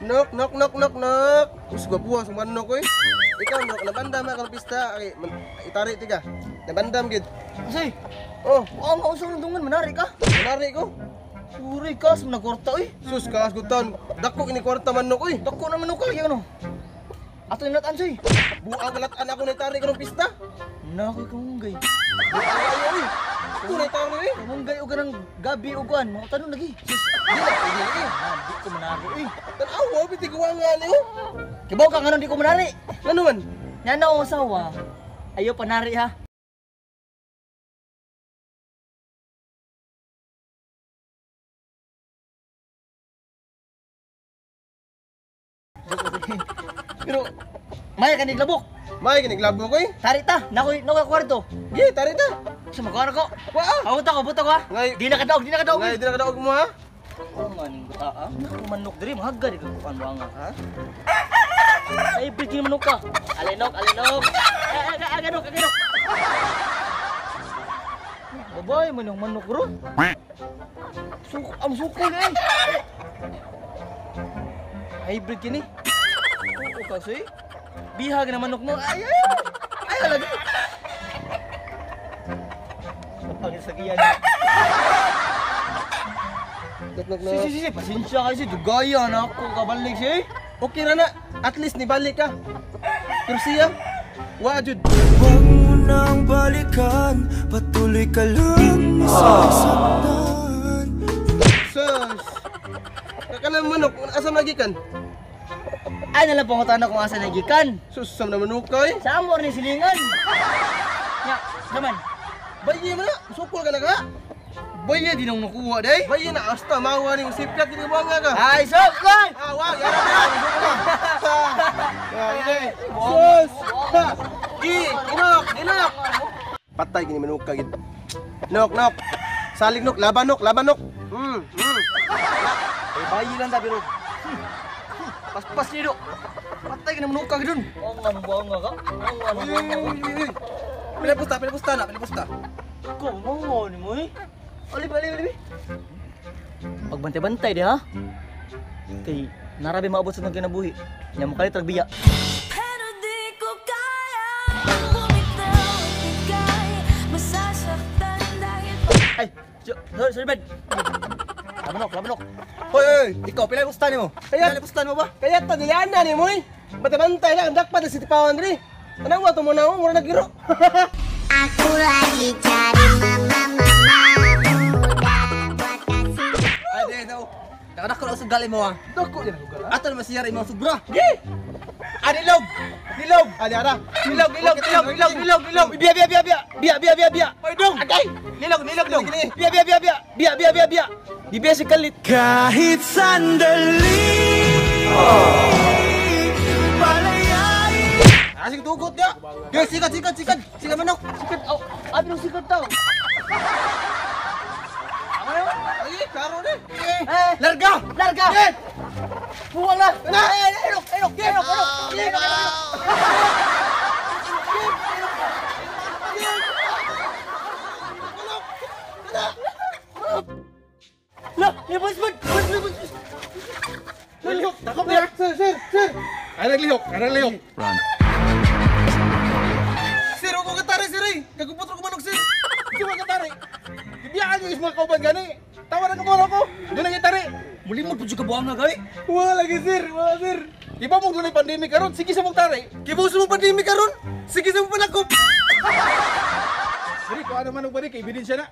Nok, nok, nok, nok, nok. Us gwapuha sa manok oy. Ikaw nok nabandam na karong pista. Ay, itari tiga. Nabandam gid. Unsay? Oh, Wa ma usong dungan manari ka. manari ko. Suri ka sa nagkwarta oy. Sus kaas gutan. Dako ini kwarta manok oy. Dako na manok lagi ano. Ato inatan soy. Buang kalatan ako na itari karong pista. Nakoy kamunggay. Buang kayo oy. Ako na itari oy. Kamunggay og kanang gabi og kuan, mga tanon lagi. Sus, di na pwede eh. Ah, di ko manari oy. Tanawa, biti ko nga niyo. Kibaw ka nganon di ko manari. Ano man? Nya na akong asawa. Ayaw panari ha. Pero, Maya ka niglabok. may giniglabo ko eh. Tari ta, nakoy nakoy kwarto. Gi, tari ta. Sumakaw ko. Wa ah. Abot ako, abot ako ha. Ngay- Di na kadaog, di na kadaog. Ngay, di na kadaog mo ha. Oh, maning buta ah. Naku manok diri mahagga di ka kuan buanga ha. Ay, break manok ka. Alinok, alinok. Ay, aganok, aganok. Babae man yung manok ro. Suko, ang suko na eh. Hybrid kini. Oo kasi. Bihag na manok mo. Ay, ay, ay. Ay, lagi. Pag-sagiyan. Nok, nok, Si, nok. si, si, si, pasensya kayo si Dugaya na ako kabalik si. Okay na na. At least nibalik ka. Pero siya, wa jud. Huwag mo nang balikan, patuloy ka lang masasaktan. Sus. Kakalang manok, asa magikan? Ay, nalang pangutana kung asa nagikan. Sus, sam na manok ka eh. Sa amor ni silingan. Nya, naman. Bayi man na, sukol ka na ka. Bayi din ang nakuha day. Bayi na, asta, mawa ni sipyat kini buanga ka. Ay, so, ay! Ah, wa, yara na. Okay. Sus. Gi, inok, inok. Patay kini manok ka gid. Nok, nok. Salig nok, laban nok, laban nok. Ay, bayi lang ta pero. Paspas niyo do. Patay ka na manuka ka dun. Ang buanga ka. Ang Uy, uy, uy, uy, uy. Pila pusta na, pila pusta. Ko, mo ni mo eh. Ali, ali, ali. Pagbantay-bantay di ha. Kay narabi maabot sa mga kinabuhi. Nya mo kalit biya. Pero di ko kaya bumitaw at ika'y masasaktan dahil Ay, sorry, sorry, Ben. Labanok, labanok. Hoy, hoy. Ikaw, pila pusta nimo? Kaya- Pila pusta nimo ba? Kaya ta niliana ni mo eh. Bantay-bantay na, ang dakpat na si Tipawan diri. Tanawa to mo na mo, mura nagiro. Aku lagi cari mama mama muda buat kasih. Ay, di, no. Nakadako na usog gali mo ah. Dako din ako ka. Ato na masiyar imong sobra. Gi! Ah, nilog! Nilog! Adi ara. Nilog, nilog, nilog, nilog, nilog, nilog. Biya, biya, biya, biya. Biya, biya, biya, biya. Hoy dong. Agay! Nilog, nilog, dong. Gini. Biya, biya, biya, biya. Biya, biya, biya, biya. Di biya si kalit. Kahit sandali, palayain. Ah, sige, tugot ya. Di, sikat, sikat, sikat. Sikat manok. Sikat, oh. Abi nung sikat tao. Ay, klaro ni. Eh, larga! Larga! Buwang na! Na! Eh, enok, enok, enok, enok, enok, enok. La, ni boys, boys, boys, boys, boys. Naglihok. Dakop niya. Sir, sir, sir. Ay naglihok, ay naglihok. Run. Sir, ako katari sir eh. Kagupot ko manok sir. Di ba katari? Gibiyaan yung isang kauban gani. Tawa na kumoro ko. Doon ang itari. Mulimod po ka buwang nga gay. Wala lagi sir, wala sir. Di ba mong dunay pandemic karon? Sige sa mong tari. Kibuso mo pandemic karon. Sige sa mo panakop. Diri ko ano man og balik kay ebidensya na.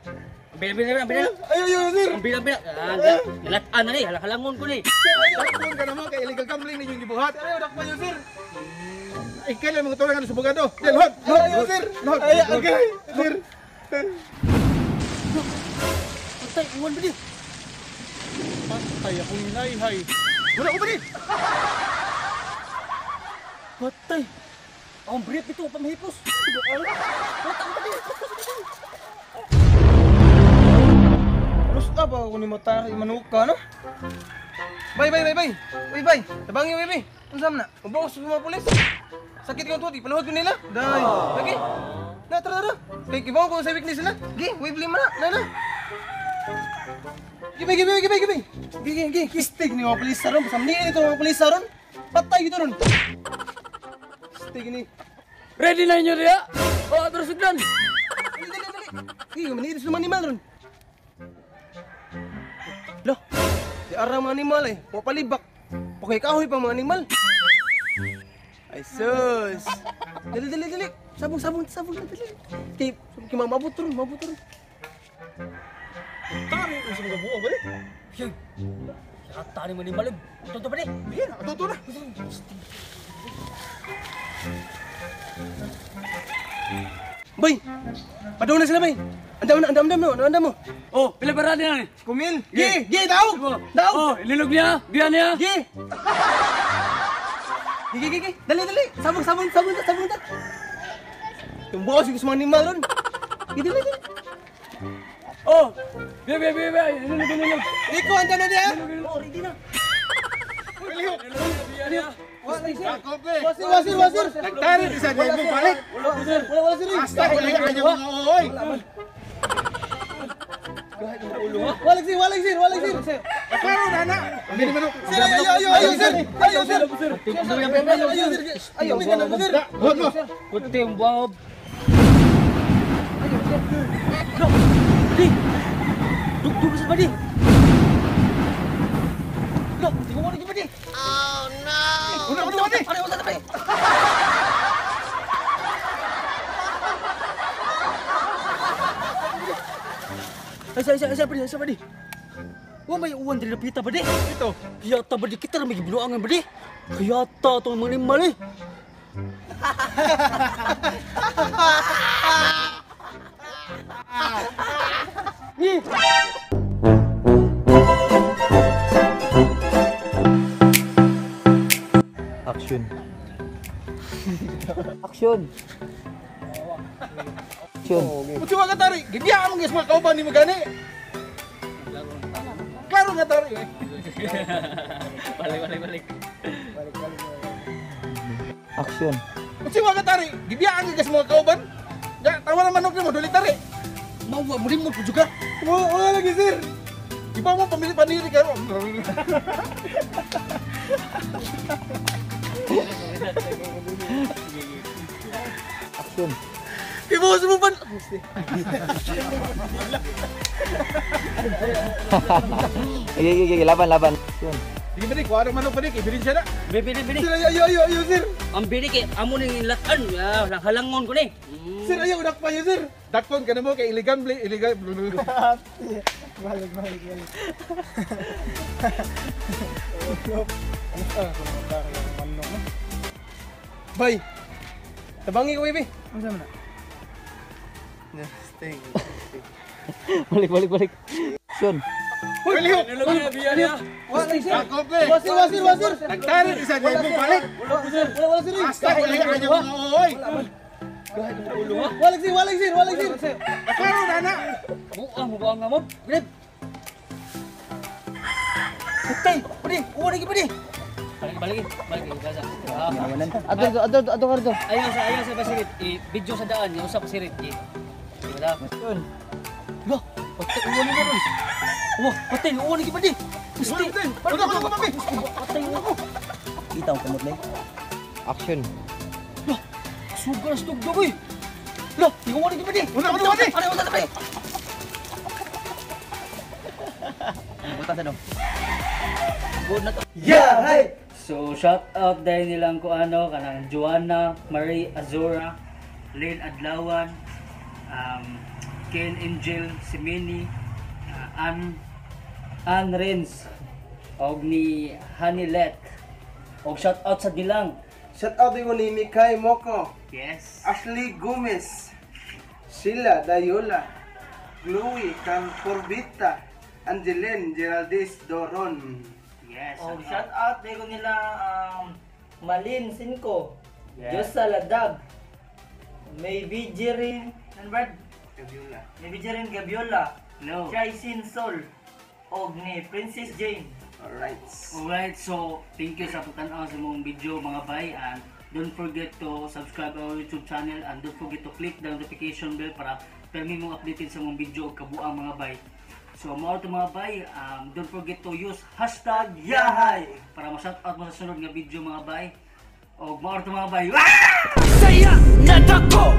Bilang, bilang, bilang. Ay, ay, ay, sir. Bilang, bilang. Ah, Nalatan na ni, halanghalangon ko ni. Sir, ay dakpon ka naman kay illegal gambling ninyong gibuhat. Ay, dakpan yun sir. Ay kailan mga tulangan sa abogado? Del hod. Ay, ay, sir. Ay, okay. Sir. Patay, uwan ba di? Patay akong inayhay. Wala ko balik. Patay. Ang brief ito, pamahipos. Patay ko ba di? Lusta ba ako ni Matari manuka no? Bay, bay, bay, bay. Uy, bay. Tabangi, bay, bay. Unsa man na? Ubaw sa mga pulis. Sakit kang tuti, paluhod ko nila. Day. Lagi. Na, tara, tara. Kay kibaw ko sa weakness nila. Gi, wave man na. Na, na. Give, give, give, give. Give, give, give. Stig ni mga pulis ron. Samniin ito mga pulis ron. Patay ito ron. Stig ni. Ready na inyo diya? Oh, terus sugdan. Dali, dali, dali. Sige, maniris naman animal ron. Loh, di arang mga animal eh. Mapalibak. Pakikahoy pa mga animal. Ay sus. Dali, dali, dali. Sabong, sabong, sabong. Dali. Kay, kay mabot ron, mabot ron. Tari, unsa mga buo ba ni? Yata ni animal. Ito ba ni? Iya, ato na. Bay, padaw na sila bay. Andam na, andam, andam mo, andam mo. Oh, pila ba na ni? Kumil. Gi, gi, daw. Daw. Oh, ililog niya, biya niya. Gi. Gi, gi, gi, gi. Dali, dali. Sabong, sabong, sabong, sabong. Tumbuo si mga animal ron. Gi, dali, dali. Oh, biya, biya, biya, biya. Ililog, ililog. Iko, andam na diya. Oh, ready na. Lihok. Biya niya. Wasir, wasir, wasir. Nagtari isa di mo balik. Wala, wala, sir. Hasta ko lang kanya mga oy. Walang sir, walang sir, walang sir. Klaro na na. Hindi ni manok. Sir, ayo, ayo, ayo, sir. Ayo, sir. Ayo, sir. Ayo, sir. Huwag mo. Kuti ang buwag. Lo, di. Dugdug sa badi. Lo, di ko mo lagi badi. Una, una, una. Ano yung badi? Ay, sa, sa, sa, badi, sa, badi. Wa may uwan diri napita badi. Ito. Kaya ta badi kita ra may gibinuangan badi. Kaya ta atong mga animal eh. Action. Action. Action. Unsa ka tari? Gibiya mo gyud mga kauban nimo gani. Klaro nga tari. Balik, balik, balik. Action. Unsa ka tari? Gibiyaan gyud mga kauban. Ya, tawa na manok nimo duli tari. Mawa mo rin mo po juga. Wala lagi, sir. Iba mo pamili paniri karon. Action. Ibuhos mo pa. Sige, sige, sige, laban, laban. Action. Sige bini, kuha ng manok bini, ebidensya na. Bini, bini, bini. Sir, ayo, ayo, ayo, ayo, sir. Ang bini kay amo ning latan, halangon ko ni. Sir, ayaw, dakpa yun, sir. Dakpon ka na mo kay illegal illegal. Balik, balik, balik. Bay, tabangi ko, baby. Ano sama na? Stay. Balik, balik, balik. Action. Uy, lihok. Wasir, wasir, wasir. Nagtari isa di mo balik. Wala, wala, sir. Hasta ko lang kanya mga oy. Walang sir, walang sir, walang sir. Klaro na na. Buang, buang nga mo. Grab. Patay, pwede, uwan lagi, pwede. Balik, balik, balik, balik. Ato, ato, ato, ato. Ayaw sa basirit, i-video sa daan, yung usap sirit, eh. Diba? Action. Wah, patay, uwan lagi ron. Wah, patay, uwan lagi, pwede. Gusti. Udah, udah, udah, Patay, uwan ko. Kita ang kamot na. Action. Lah, sugar sa tugdog, eh. Lah, uwan lagi, pwede. Udah, udah, udah. Ano yung usap, pwede? Buta sa dong. Good na to. Yeah, hey. So, shout out dahil nilang ko ano, kanang Joanna, Marie Azura, Lynn Adlawan, Ken Angel, Simini, Ann Renz, og ni Hanilet. Og shout out sa Dilang. Shout out ko ni Mikay Moko, Yes. Ashley Gomez, Sheila Dayola, Chloe Corbita, Angeline Geraldis Doron. Yes. Oh, shout out ko nila Malin Cinco, Yes. Josa Ladag, May Bijerin, ano ba? Gabiola. May Bijerin Gabiola, Hello. Chaisin Sol, og ni Princess Jane. Alright. Alright, so thank you sa pagtan-aw sa mong video mga bay, and don't forget to subscribe our YouTube channel and don't forget to click the notification bell para permi mong updated sa mong video og kabuang mga bay. So mao to, mga bay, don't forget to use #Yahay para ma-shoutout mo sa sunod nga video, mga bay. Og mao to, mga bay. Ah! Saya na dako.